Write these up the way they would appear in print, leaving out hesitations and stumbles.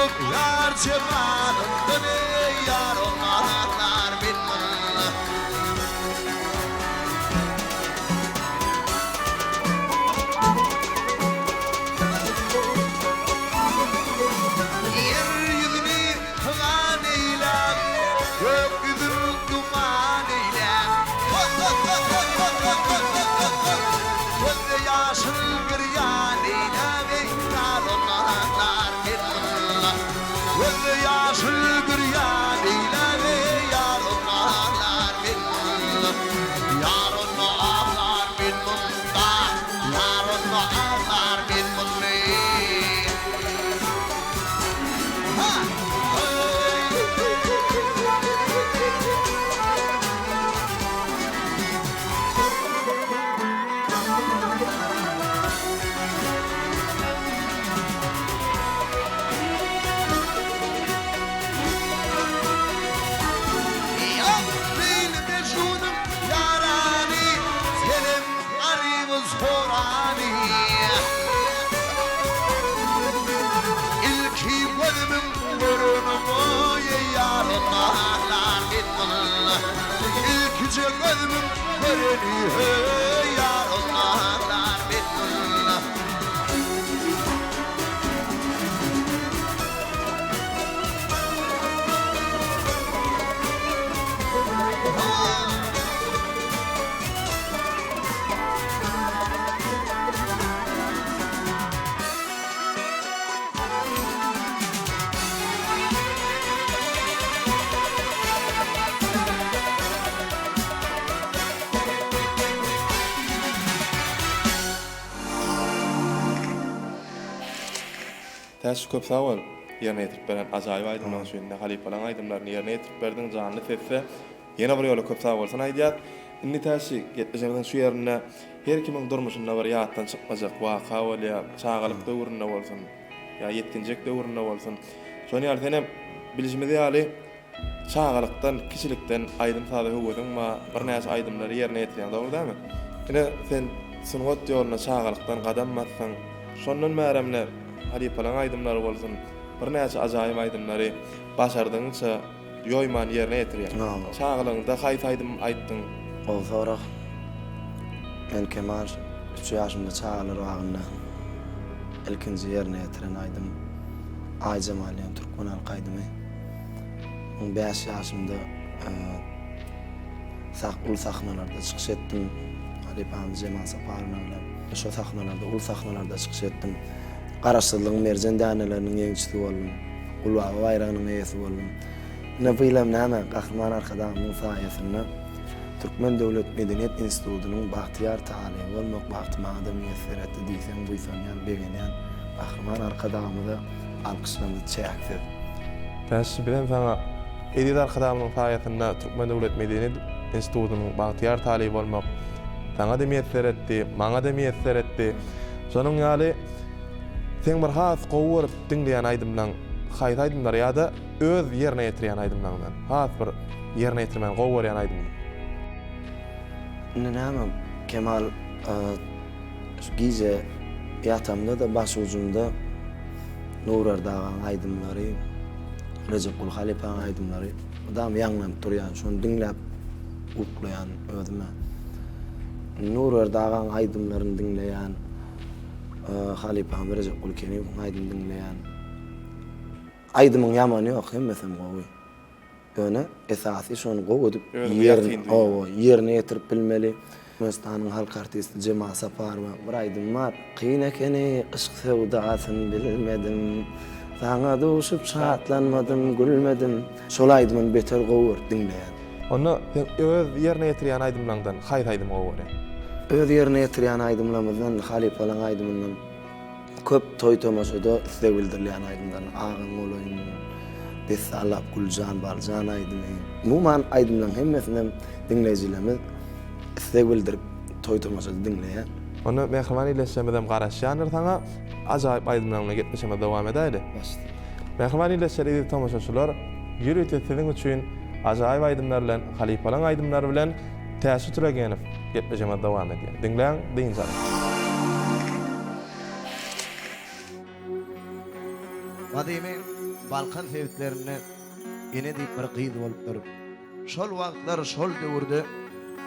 Bolup ýar jemalyndan eý ýar ondan men munda. Ýer ýüzüni pygan eýläp, gök ýüzün duman eýläp. Gözde ýaşyl girýan eýläp eý ýar ondan men munda. Gözde ýaşyl girýan eýläp eý ýar ondan men munda. Ýar ondan men munda, ýar ondan men munda. Ilki gözümiň göreni boýy ýarynlar men munda. Ilkije gözümiň göreni höý ýarynlar men munda. Täç köp sag bol ýerine ýetirip beren ajaýyp aýdymlaň üçin indi halypalaň aýdymlaryny ýerine ýetirip berdiň janly sesde Ýene bir ýola köp sag bolsun aýdýas. Indi Täşi, gepleşigimiziň şu ýerinde her kimiň durmuşynda bir ýatdan çykmajak waka bolýar, çagalyk döwründe bolsun, ýa ýetginjek döwründe bolsun. Şonuň ýaly senem bilşimiz ýaly çagalykdan, kiçilikden aýdym-saza höwesiň bar, birnäçe aýdymlary ýerine ýetirýäň, dogry dälmi? Ine, sen sungat ýoluna çagalykdan gadam basdyň. Şondan bärem ine, halypalaryň aýdymlary bolsun, birnäçe ajaýyp aýdymlary başardygyňça Ýoýman ýerine ýetirýäň. Çagalygyňda haýsy aýdym aýtdyň? Gowy sorag. Men Kemal üç ýaşymda çagalar bagynda ilkinji ýerine ýetiren aýdym Aýjemal diýen türkmen halk aýdymy. On bäş ýaşymda sah uly sahnalarda çykyş etdim. Halypamyz Jemal Saparowa bilen şo sahnalarda uly sahnalarda çykyş etdim. Garaşsyzlygyň merjen däneleriniň ýeňijisi boldum. Gulbaba baýragynyň eýesi boldum. Ine, bu ýylam näme, Gahryman Arkadagymyzyň saýasynda Türkmen döwlet medeniýet institutynyň bagtyýar talyby bolmak bagty maňa-da miýesser etdi diýseň buýsanýan, begenýän. Gahryman Arkadagymyza alkyşlarymyz çäksiz. Täşli, bizem saňa eziz Arkadagymyzyň saýasynda Türkmen döwlet medeniýet institutynyň bagtyýar talyby bolmak saňa-da miýesser etdi, maňa-da miýesser etdi. Şonuň ýaly, seň bir has gowy görüp diňleýän aýdymlaň haýsy aýdymlar ýa-da öz ýerine ýetirýän aýdymlaňdan has bir ýerine ýetirmäni gowy görýän aýdymyň? Indi näme Kemal şu gije ýatamda-da başujumda Nurberdi agaň aýdymlary, Rejepguly halypaň aýdymlary mydama ýaňlanyp durýar. Şony diňläp uklaýan özüm-ä. Nurberdi agaň aýdymlaryny diňleýän. Halypam Rejepguly Kerimowyň aýdymyny diňleýän. Aýdymyň ýamany ýok, hemmesem gowy. Ýöne esasy şony gowy edip ýerine ýetirip bilmeli. Türkmenistanyň halk artisti Jemal Saparowaň bir aýdymy bar. Kyn ekeni yşk söwdasyn bilmedim. Saňa duşup şatlanmadym, gülmedim. Şol aýdymyny beter gowy görüp diňleýän. Onda sen öz ýerine ýetirýän aýdymlaňdan haýsy aýdymy gowy görýäň? Öz ýerine ýetirýän aýdymlarymyzdan, halypalaň aýdymyndan köp toý-tomaşada isleg bildirilýän aýdymlaryn Agaň bolaýyn, Dessallap Güljan, Baljan aýdymy. Umuman, aýdymlaryň hemmesinem diňleýjilerimiz isleg bildirip toý-tomaşada diňleýär. Onda mähriban ildeşlerimizem garaşýandyr saňa. Ajaýyp aýdymlaryň bilen gepleşigimizi dowam edäýli. Mähriban ildeşler, eziz tomaşaçylar, ýörite siziň üçin ajaýyp aýdymlar bilen, halypalaryň aýdymlary bilen Täşli Turegenow gepleşigimizi dowam edýär. Diňläň, dynç alyň. Gadymy. Balkan sebitlerinde Ene diýip bir gyz bolupdyr. Şol wagtlar, şol döwürde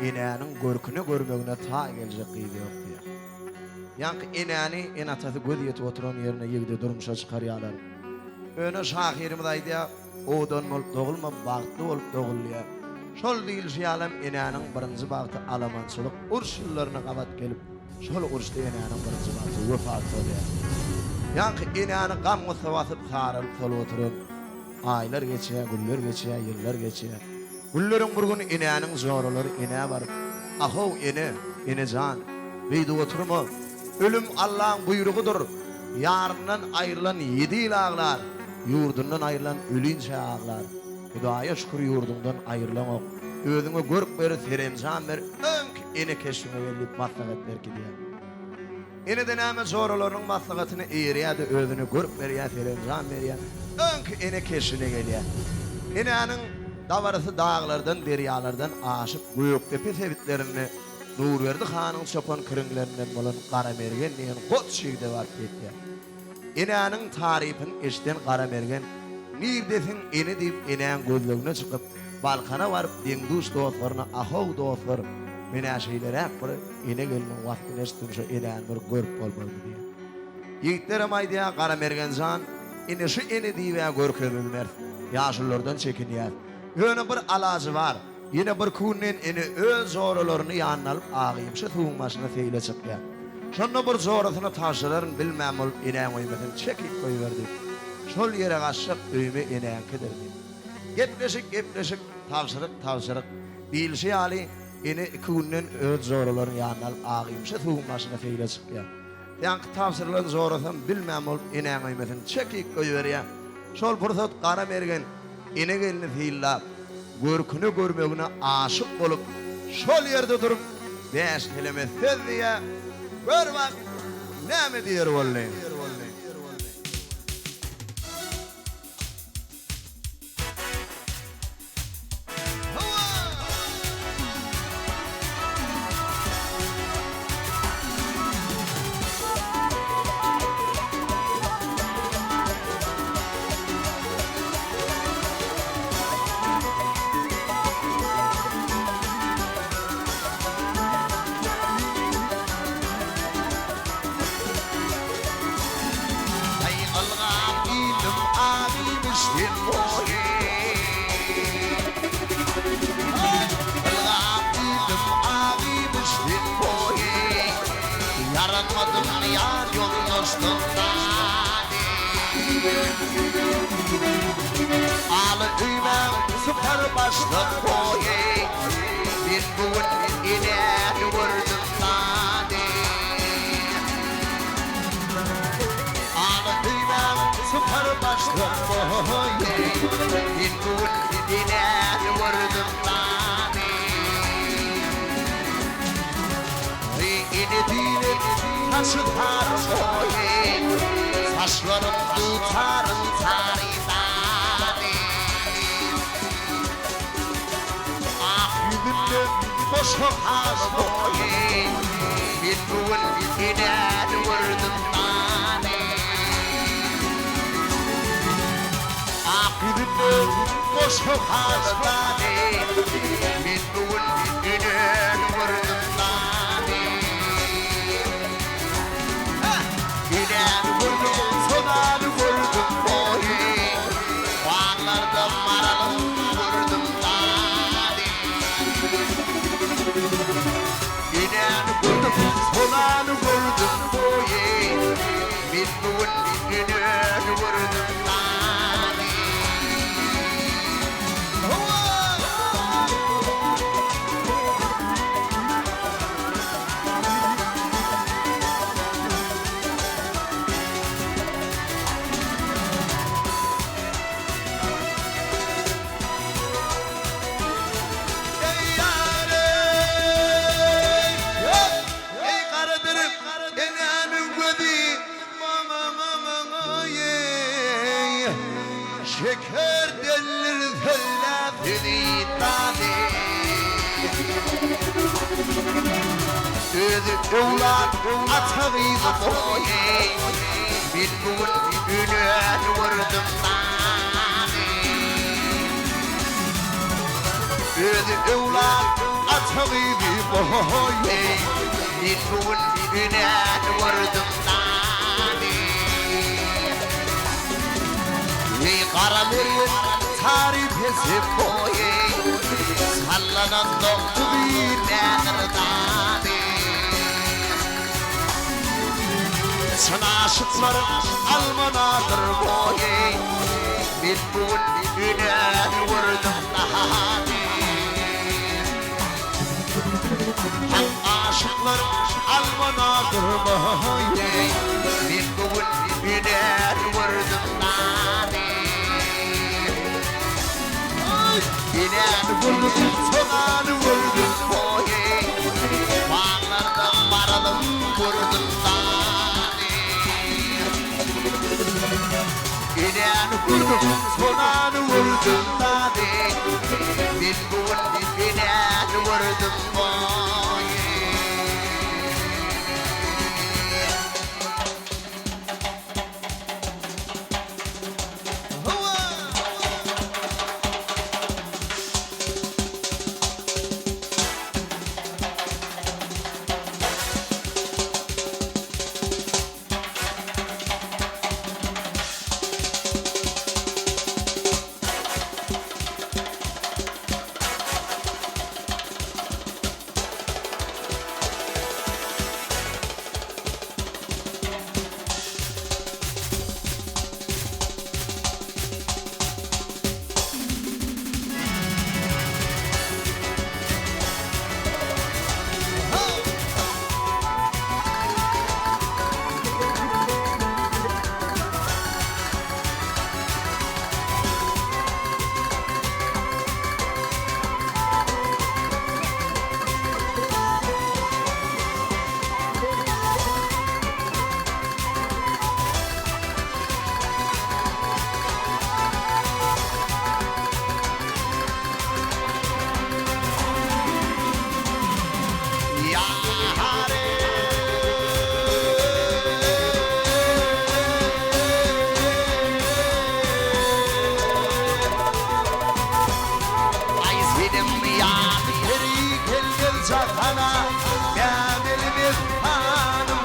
enäniň görküne görmegine taý geljek gyz ýok diýýär. Ýaňky enäni ene-atasy göz ýetip oturan ýerine ýigidi durmuşa çykarýarlar. Ýöne şahyrymyz aýdýar, Owadan bolup dogulma, bagtly bolup dogul diýýär. Şol diýlişi ýalam enäniň birinji bagty alamançylyk uruş ýyllaryna gabat gelip, şol uruşda enäniň birinji bagty wepat bolýar. Ýaňky enäni gam-gussa basyp, saralyp solup oturan Aýlar geçýär, günler geçýär, ýyllar geçýär. Günleriň bir güni enäniň joralary enä baryp, Ahow, ene, ene jan, beýdip oturma. Ölüm Allaň buýrugydyr. Ýaryndan aýrylan ýedi ýyl aglar, ýurdundan aýrylan ölinçä aglar. Hudaýa şükür ýurduňdan aýrylaňok. Özüňe görk ber, serenjam ber, öňki ene keşbiňe gel diýip maslahat berkidýär. Ene-de näme joralarynyň maslahatyna eýerýär-de özüne görk berýär, serenjam berýär. Öňki ene keşbine gelýär. Enäniň dabarasy daglardan, derýalardan aşyp Gökdepe sebitlerinde Nurberdi hanyň çopan kiriňlerinden bolan Garamergen diýen goç ýigide baryp ýetýär. Enäniň tarypyny eşiden Garamergen, Nirdesiň ene diýip enäň gözlegine çykyp, Balkana baryp deň-duş dostlaryna Ahow dostlar, men-ä şeýleräk bir ene gelniň waspyny eşitdim şo enäni bir görüp bolmazmy diýýär. Ýigitlerem aýdýar Garamergen jan, ine şu ene diýib-ä görkezibilmeris. Ýaşululardan çekinýäs. Ýöne bir alajy bar. Ýene birki günden ene öz joralaryny ýanyna alyp Agymşa suwuň başyna seýle çykýar. Şonda bir jorasyna tabşyraryn bilmän bolup enäň öýmesini çekip goýber diýip. Şol ýere gaçjak öýme enäňkidir diýip. Gepleşik, gepleşik, tabşyryk, tabşyryk. Diýlişi ýaly, ene iki günden öz joralaryny ýanyna alyp Agymşa suwuň başyna seýle çykýar. Ýaňky tabşyrylan jorasam bilmän bolup enäň öýmesini çekip goýberýär. Şol pursat Gara Mergen ene gelni synlap, görküne görmegine aşyk bolup, şol ýerde durup bäş keleme söz diýýär, Gör bak, näme diýer boldy. Aý ylgap ilim agymyş sen boýy. Ylgap ilim agymyş sen boýy. Ýaranmadym ýar ýoldaşdan dany. Aly öýmäň sypar başlyk boýy. Men bu gün enäni gördüm dany. Aly öýmäň sypar başlyk boýy. Men bu gün enäni gördüm dany. Eý ene diýlen saçy sary boýy. Saçlarym dutaryň sary dany. Ak ýüzünde goşa haly boýy. Men bu gün enäni gördüm dany. Ak ýüzünde goşa haly dany. Men bu gün enäni gördüm dany. Enäni gördüm, sonany gördüm boýy. Baglarda maralyň gördüm dany. Enäni gördüm, sonany gördüm boýy. Men bu gün enäni gördüm dany. Eý ýar eý, eý garadyr enäniň gözi maňa-maňa-eý Şeker dellir sözläp seni dany Özi öwlat ata gyzy boýy Men bu gün enäni gördüm dany. Özi öwlat ata gyzy boý. Men bu gün enäni gördüm nany. Eý gara mergen taryp etse boý. Sallanan dokdy nädir dany. Çyn aşyklaryň almanadyr boýy. Men bu gün enäni gördüm nany. Hak aşyklaryň almanadyr boýy. Men bu gün enäni gördüm nany. Enäni gördüm, sonany gördüm boýy. Baglarda baralym gördüm dany. Enäni gördüm, sonany gördüm dany. Men bu gün enäni gördüm boýy. Aý seniň ýaly peri gelmez jahana, Näbilmez hanym,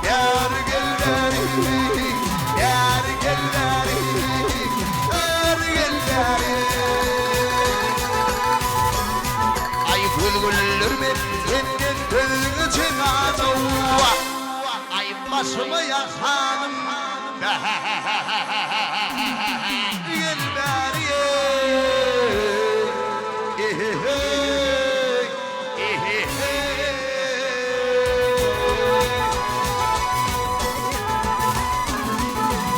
bäri gel bäri, bäri gel bäri, bäri gel bäri. Aý göz men senden özge janawa, Aý başyma ýakanym, bäri gel bäri eý, eý,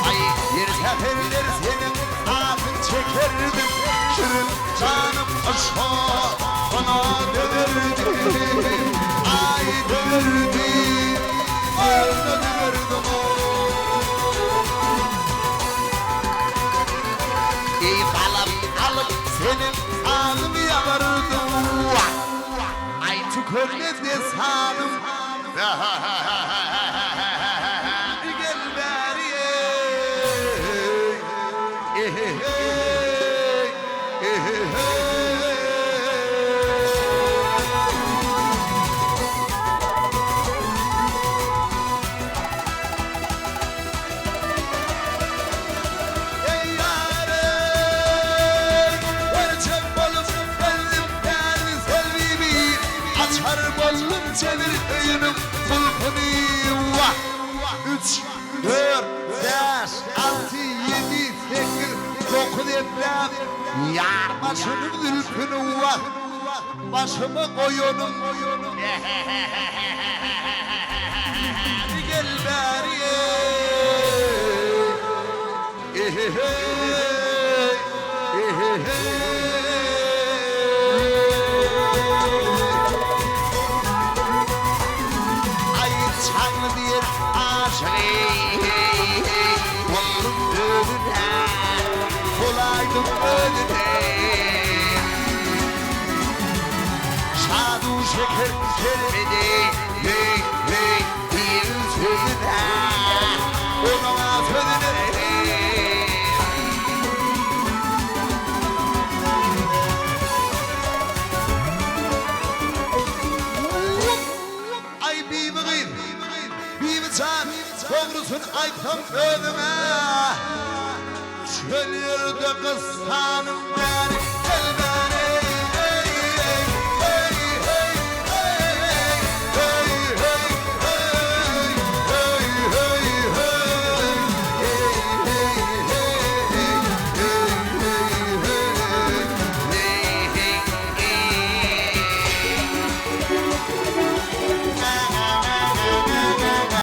Aý her säherler seniň adyň çekerdim, Şirin janym yşgyna dönerdim, Aý dönerdim, Onda dönerdim Eý galam alyp seniň adyňy ýazardym, Aý tükenmez dessanym, Bäri gel bäri eý, eý, eý. Eý ýarym, görjek bolup geldim däli Selbibi, Açar boldum jebir öýüniň gulpuny, Wah! Üç, dört, bäş, alty, ýedi, sekiz, dokuz epläp, Ýar başynyň zülpüni, wah! Başyma goýanyň, Bäri gel bäri eý, eý, eý. Aý çaňly diýen aşygy Boldum özüne, bolaýdym özüne. Şadu şeker gelmedi, heý, heý, diýen sözüne, Onuň-a sözüne. Dogrusyny aýtsam özüňe, Çöl ýerde gyssanym bäri.